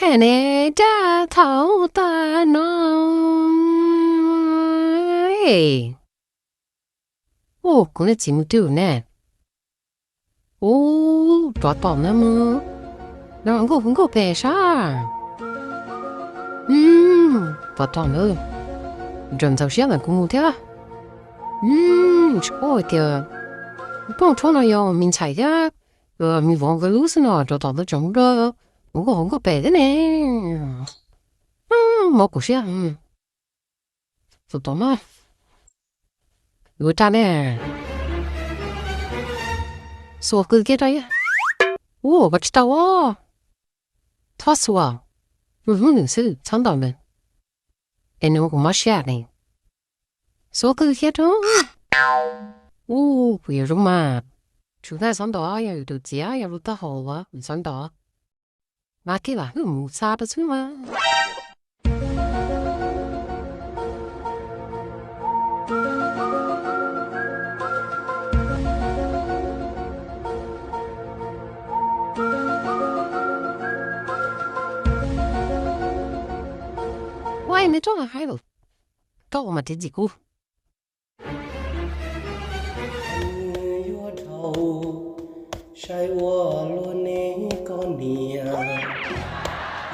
Ne, rau thaum tag no. Ua kuv nej txiv mus twg ne? Ub, rov tom na mus. No nkauj nkauj pem sab. Rov tom na. Nrog ntxaus siab ntawm kuv mus thiab. Tsis paub hais tias poj tshob no yog me ntxhais thiab me vauv nkawd lub xwb no, rov tom ntawd tseem mus rau nkauj hauv nkauj pem thiab ne. Mob kuv siab. Tus tom no yuav raj ne. Xuas qw kiag rau. Ua koj tsis tau. Txhob xuas. Hnub nws xwb txhob ntaus nws. Es nws ua kuv mob siab ne. Xuas qw kiag rau. Ub, kuv yuav zoo mas. Tsuas txhob ntaus, yog yus tus txiv yog lub taub hau los txhob ntaus. Mas kiag lam hwj mus xa rau xwb mas. Ua nws rov hais lawm, koj ua mas tib txim kub. Yuav dhau saib ua luaj ne koj niam,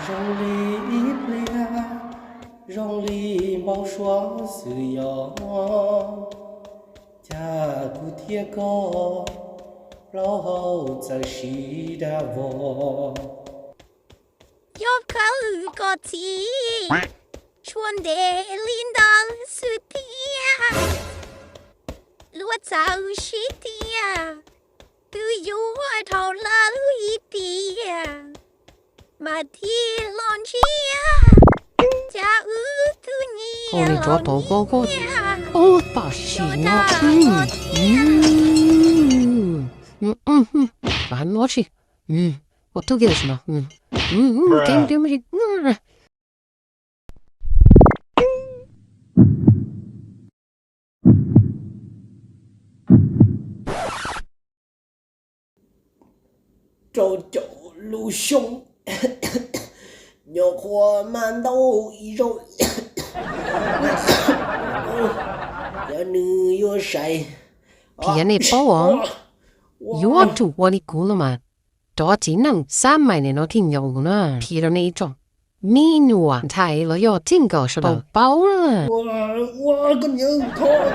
zoo li ib pliag, zoo li npau suav xwb yog, cas kuv thiab koj plaub hau txawm sib dag vog. Yog khawb koj txiv, tshuav ntev li ntawd xwb thiab, luag txawm sib tiag, twb yuav dhau lawm ib tiam, mas thiaj los ntsiab, cas wb twb nyiam los nyiam, ub tam sim no. Ua tub kiag tam sim no. Rau caum lub xyoo, nyuam qhuav mas ntau ib zaug, yog nws yuav sai. Tias nej paub os, yuav tsum ua li kuv no mas, cov txiv neej xab mais nim no thiaj nyaum na. Qhia rau nej ib tsoom me nyuam ntxhais los yog txij nkawm sawv daws paub na. Ua koj niam, thov